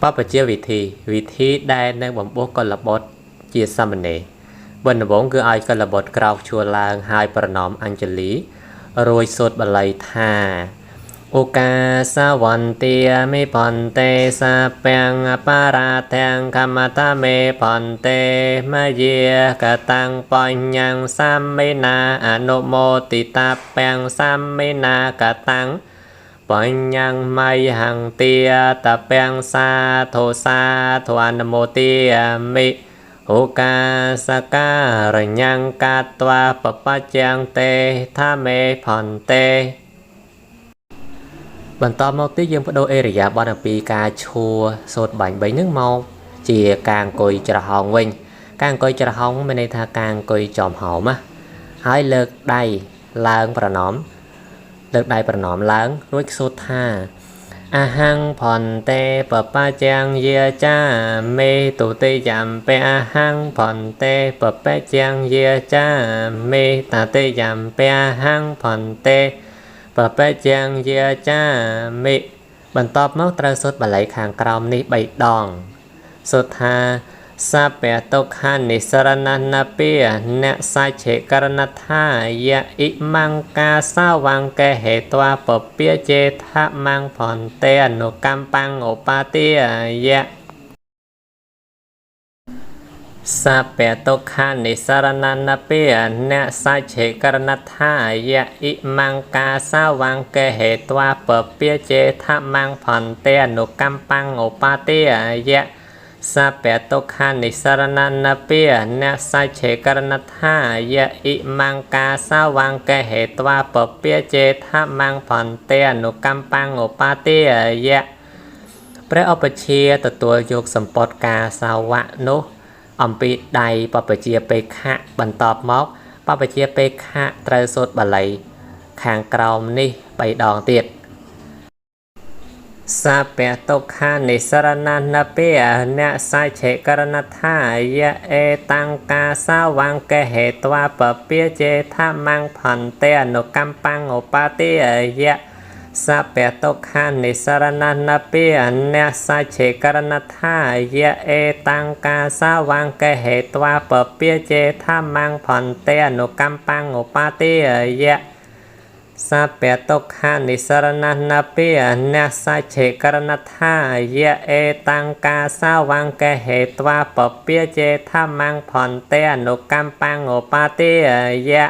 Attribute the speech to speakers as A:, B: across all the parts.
A: បព្វជិវិធីវិធីដែលនឹងបំពោះកុលបុត្រជាសាមណេរ បន្ដដំបូងគឺឲ្យកុលបុត្រក្រោកឈួលឡើងហើយប្រណម្យអញ្ជលីរួចសូត្របាលីថាឧកាសវន្ទាមិភន្ទេសាពាំងអបារាទាំងខមតាមេភន្ទេមយាកតាំងបញ្ញងសាមេណាអនុមោទិតាពាំងសាមេណាកតាំងបញ្ញងមៃហង្ទាតពាំងសាធុសាធុអនុមោទាមិឧកាសការញ្ញងកាត្វាបបច្ចឹងទេថាមេភន្ទេបន្តមកទៀតយើងបដូរអេរិយាបថអំពីការឈួរសូត្របាញ់បីនឹងមកជាការអង្គុយច្រហោងវិញការអង្គុយច្រហោងមានន័យថាការអង្គុយចំហោមណាហើយលើកដៃឡើងប្រណម្យលើកដៃប្រណម្យឡើងរួចសូត្រថាអហង្ភន្ទេបបច្ចឹងយាចាមេទុតិយំពអហង្ភន្ទេបបច្ចឹងយាចាមេតតិយំពអហង្ភន្ទេបបច្ចឹងយាចាមិបន្ទាប់មកត្រូវសូត្របាលីខាងក្រោមនេះ3ដងសូត្រថាសពតុខនិសរណនពាអ្នកសាឆេករណថាយៈអ៊ិមង្កាសាវង្កេហេត្វាពពាចេថមង្ភន្ទេអនុកម្មបង្ឧបាទាយៈសពតុខនិសរណនពាអ្នកសាឆេករណថាយៈអ៊ិមង្កាសាវង្កេហេត្វាពពាចេថមង្ភន្ទេអនុកម្មបង្ឧបាទាយៈសពតុខនិសរណនពាអ្នកសាឆេករណថាយៈអ៊ិមង្កាសាវង្កេហេត្វាពពាចេថមង្ភន្ទេអនុកម្មបង្ឧបាទាយៈព្រះឧបជាទទួលយកសម្ពត់ការសាវៈនោះអំពីដៃបព្វជិបេខៈបន្ទាប់មកបព្វជិបេខៈត្រូវសូត្របាលីខាងក្រោមនេះ3ដងទៀតសពតុខនិសរណនពាអ្នកសាឆេករណថាយៈអេតាំងកាសាវង្កេហេត្វាពពាចេថមង្ភន្ទេអនុកម្មបង្ឧបាទាយៈសពតុខនិសរណនពាអ្នកសាឆេករណថាយៈអេតាំងកាសាវង្កេហេត្វាពពាចេថមង្ភន្ទេអនុកម្មបង្ឧបាទាយៈសពតុខនិសរណនពាអ្នកសាឆេករណថាយៈអេតាំងកាសាវង្កេហេត្វាពពាចេថមង្ភន្ទេអនុកម្មបង្ឧបាទាយៈ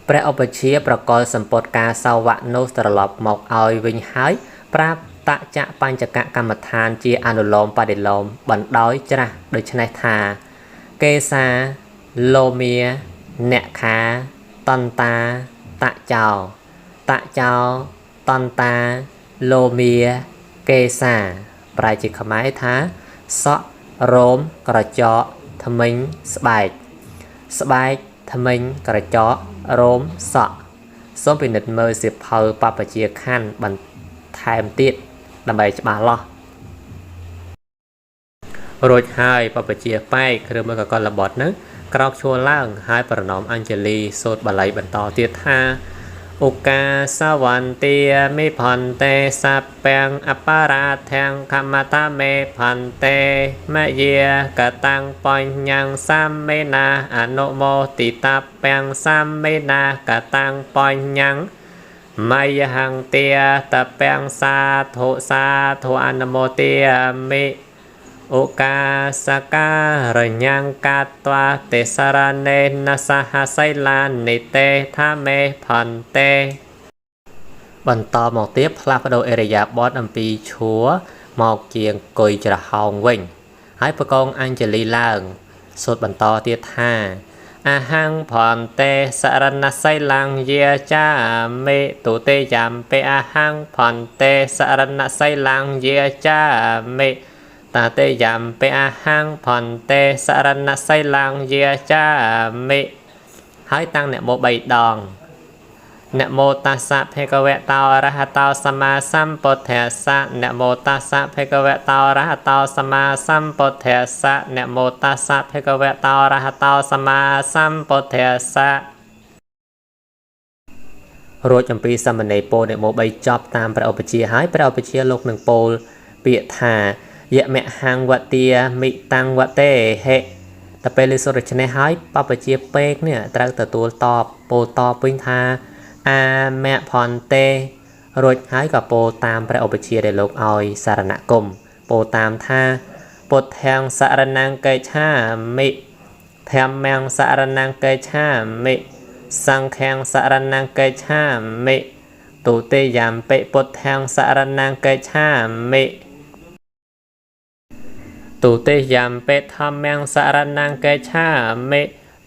A: ព្រះឧបជាប្រកល់សម្ពត់ការសាវៈនោះត្រឡប់មកឲ្យវិញហើយប្រាប់តចៈបញ្ចកកម្មដ្ឋានជាអនុលោមបដិលោមបណ្ដោយច្រាស់ដូច្នេះថាកេសាលោមាអ្នកខាតន្តាតចោតចោតន្តាលោមាកេសាប្រែជាខ្មែរថាសក់រោមក្រចកថ្មិញស្បែកស្បែកថ្មិញក្រចករោមសក់សូមពិនិត្យមើលសៀវភៅបព្វជិខណ្ឌបន្ថែមទៀតដើម្បីច្បាស់លាស់រួចហើយបព្វជិបែកឬមួយកកលបុត្រនឹងក្រោកឈួលឡើងហើយប្រណម្យអញ្ជលីសូត្របាលីបន្តទៀតថាឧកាសវន្ទាមិភន្ទេសពាំងអបរាធាំងខមតាមេភន្ទេមយាកតាំងបញ្ញងសាមេណាអនុមោទិតាពាំងសាមេណាកតាំងបញ្ញងមយហង្ទាតពាំងសាធុសាធុអនុមោទាមិឧកាសការញ្ញងកាត្វាទេសរណេនសហសីលានិទេថាមេភន្ទេបន្តមកទៀតផ្លាស់ប្ដូរអេរិយាបថអំពីឈួរមកជាអង្គុយច្រហោងវិញហើយប្រកងអញ្ជលីឡើងសូត្របន្តទៀតថាអហង្ភន្ទេសរណសីលាងយាចាមេទុតិយំពអហង្ភន្ទេសរណសីលាងយាចាមេតតិយំពអហង្ភន្ទេសរណសីលាងយាចាមិហើយតាំងនមោ3ដងនមោតាសៈភគវៈតោអរហតោសម្មាសម្ពុទ្ធស្សៈនមោតាសៈភគវៈតោអរហតោសម្មាសម្ពុទ្ធស្សៈនមោតាសៈភគវៈតោអរហតោសម្មាសម្ពុទ្ធស្សៈ រួចអំពីសាមណេរពោលនមោ3ចប់តាមព្រះឧបជាហើយព្រះឧបជាលោកនឹងពោលពាក្យថាយមហង្វទាមិតាំងវតេហិតែពេលលើសូត្រដូច្នេះហើយបព្វជិពេកនេះត្រូវទទួលតបពោលតបវិញថាអាមៈផន្តេរួចហើយក៏ពោលតាមព្រះឧបជាដែលលោកឲ្យសារណគមពោលតាមថាពុទ្ធាំងសរណង្កិច្ឆាមិធម្មំសរណង្កិច្ឆាមិសង្ឃំសរណង្កិច្ឆាមិទុតិយំពិពុទ្ធាំងសរណង្កិច្ឆាមិទុតិយំពិធម្មំសរណង្កិច្ឆាមិ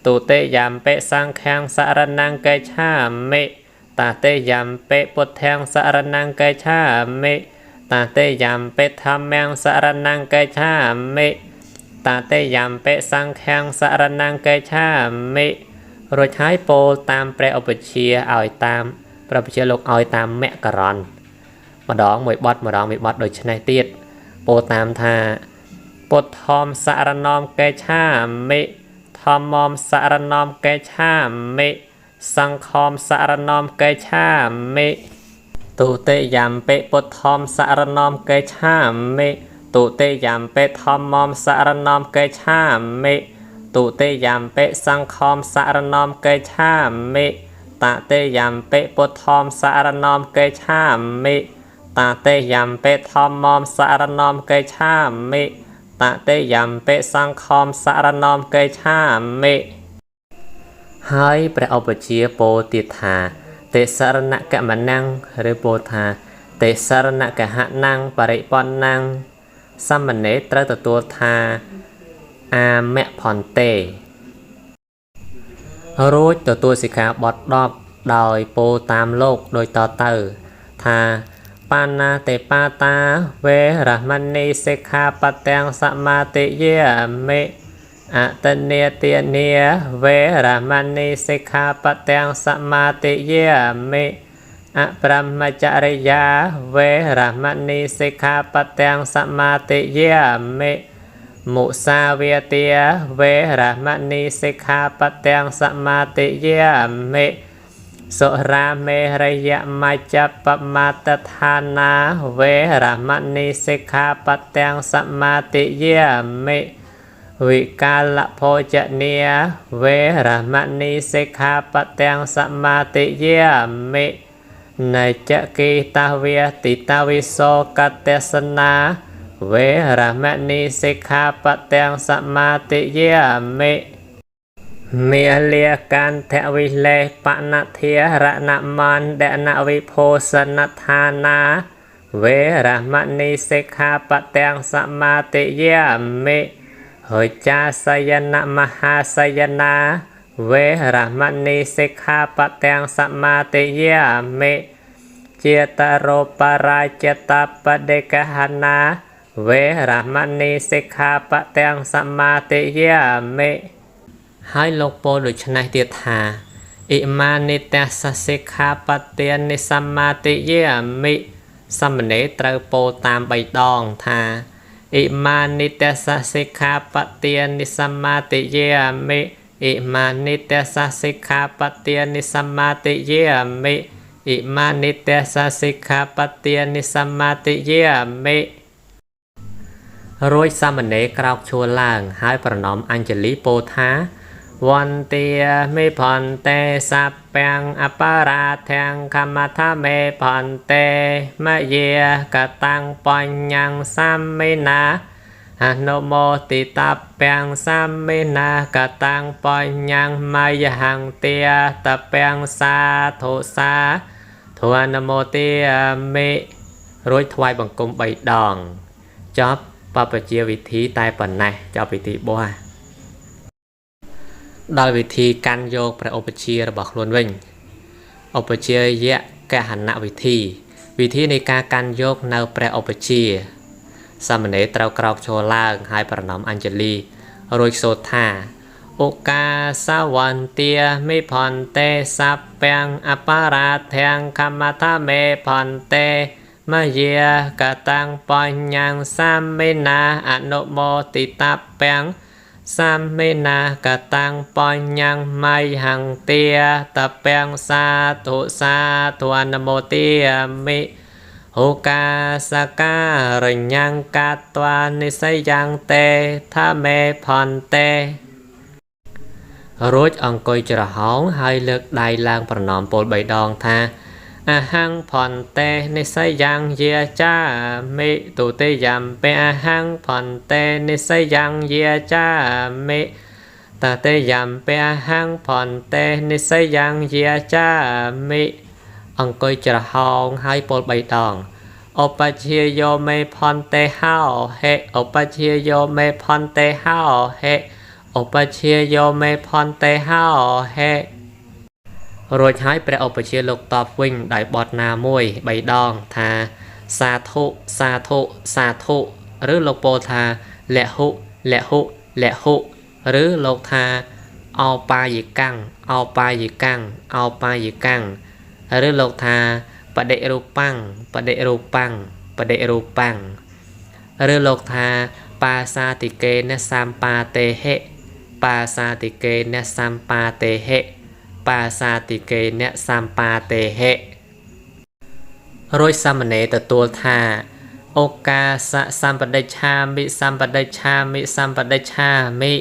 A: ទុតិយំពិសង្ឃំសរណង្កិច្ឆាមិតតិយំពិពុទ្ធាំងសរណង្កិច្ឆាមិតតិយំពិធម្មំសរណង្កិច្ឆាមិតតិយំពិសង្ឃំសរណង្កិច្ឆាមិរួចហើយពោលតាមព្រះឧបជាឲ្យតាមព្រះឧបជាលោកឲ្យតាមមករណម្ដងមួយបទម្ដងមួយបទដូច្នេះទៀតពោលតាមថាពុទ្ធមសរណមកិច្ឆាមិធម្មមសរណមកិច្ឆាមិសង្ឃមសរណមកិច្ឆាមិទុតិយំពិពុទ្ធមសរណមកិច្ឆាមិទុតិយំពិធម្មមសរណមកិច្ឆាមិទុតិយំពិសង្ឃមសរណមកិច្ឆាមិតតិយំពិពុទ្ធមសរណមកិច្ឆាមិតតិយំពិធម្មមសរណមកិច្ឆាមិតតិយំពិសង្ឃមសរណមកិច្ឆាមិហើយព្រះឧបជាពោលទៀតថាទេសរណកមណੰឬពោលថាទេសរណកហណੰបរិបណ្ណੰសាមណេរត្រូវទទួលថាអាមៈផន្តេរួចទទួលសិក្ខាបទ10ដោយពោលតាមលោកដោយតទៅថាបាណាតិបាតាវេរមណីសិក្ខាបទាំងសមាទិយាមិអតនេទានាវេរមណីសិក្ខាបទាំងសមាទិយាមិអព្រហ្មចរិយាវេរមណីសិក្ខាបទាំងសមាទិយាមិមុសាវាទាវេរមណីសិក្ខាបទាំងសមាទិយាមិសុរាមេរយមច្ចបមតឋានាវេរមណីសិក្ខាបទាំងសមាទិយាមិវិកាលភោជនីវេរមណីសិក្ខាបទាំងសមាទិយាមិនចគិតវេតិតវិសោកតេសនាវេរមណីសិក្ខាបទាំងសមាទិយាមិមេលាកន្ធវិលេបនធារណមណ្ដនវិភោសនឋានាវេរមណីសិក្ខាបទាំងសមាទិយាមិហុចាសយនមហាសយនាវេរមណីសិក្ខាបទាំងសមាទិយាមិចេតរោបរាជតបដិកហនាវេរមណីសិក្ខាបទាំងសមាទិយាមិហើយលោកពោលដូច្នេះទៀតថាអ៊ិមានិតសសិក្ខាបទានិសមាទិយាមិសាមណេរត្រូវពោលតាម3ដងថាអ៊ិមានិតសសិក្ខាបទានិសមាទិយាមិអ៊ិមានិតសសិក្ខាបទានិសមាទិយាមិអ៊ិមានិតសសិក្ខាបទានិសមាទិយាមិរួចសាមណេរក្រោកឈរឡើងហើយប្រណម្យអញ្ជលីពោលថាវន្ទាមិផន្តេសព្យអបរាធាំខមថាមេផន្តេមយាកតាំងបញ្ញសាមិណាអនុមោទិតព្យសាមិណាកតាំងបញ្ញមយហង្ទាតព្យសាធុសាធវនុមោទិមិរួចថ្វាយបង្គំ3ដងចប់បព្វជិវិធីតែប៉ុណ្ណេះចប់ពិធីបោះដល់វិធីកាន់យកព្រះឧបជារបស់ខ្លួនវិញឧបជាយកហនវិធីវិធីនៃការកាន់យកនៅព្រះឧបជាសាមណេរត្រូវក្រោកឈរឡើងហើយប្រណម្យអញ្ជលីរួចសូត្រថាឧកាសវន្ទាមិផន្តេសព្យអបរាធាំខមថាមេផន្តេមយាកតាំងបញ្ញសាមិណាអនុមោទិតព្យ សាមេណាកតាំងបញ្ញੰមៃហង្ទាតពាំងសាធុសាធុអនុមោទាមិហូកាសការញ្ញੰកាត្វានិសយ៉ាងតេថាមេផន្តេ រួចអង្គុយច្រហោង ហើយលើកដៃឡើងប្រណម្យពោល 3 ដងថា អហង្ផន្តេនិសយ៉ាងយាចាមិ ទុតិយំពអហង្ផន្តេនិសយ៉ាងយាចាមិ តតិយំពអហង្ផន្តេនិសយ៉ាងយាចាមិ អង្គុយច្រហោងហើយពោល 3 ដង ឧបជាយោមេផន្តេហោហេ ឧបជាយោមេផន្តេហោហេ ឧបជាយោមេផន្តេហោហេ រួចហើយព្រះឧបជាលោកតបវិញដោយបទណាមួយ 3 ដងថា សាធុសាធុសាធុ ឬលោកពោលថា លហុលហុលហុ ឬលោកថា អោបាយកាំង អោបាយកាំង អោបាយកាំង ឬលោកថា បដិរូបាំង បដិរូបាំង បដិរូបាំង ឬលោកថា បាសាតិកេនសម្បាតេហិ បាសាតិកេនសម្បាតេហិ បាសាតិកេនសម្បាតេហិ រួចសាមណេរទទួលថា ឱកាសសម្បដិឆាមិ សម្បដិឆាមិ សម្បដិឆាមិ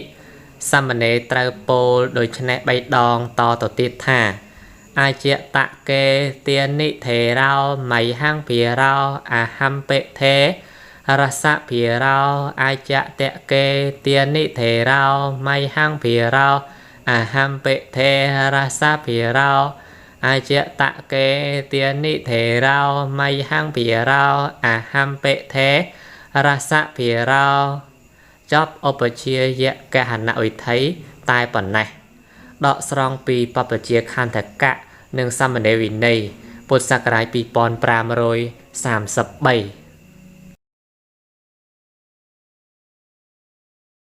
A: សាមណេរត្រូវពោលដូច្នេះ 3 ដងតទៅទៀតថា អាជ្យតកេទានិថេរោមៃហង្ភារោ អហំបិថេរសភារោ អាជ្យតកេទានិថេរោមៃហង្ភារោ អហំបិថេរសភារោ អាជ្យតកេទានិថេរោមៃហង្ភារោ អហំបិថេរសភារោ ចប់ឧបជាយកហនវិធិតែប៉ុណ្ណេះ ដកស្រង់ពីបព្វជិខន្ធកៈនិងសាមណេរវិន័យ ពុទ្ធសករាជ 2533។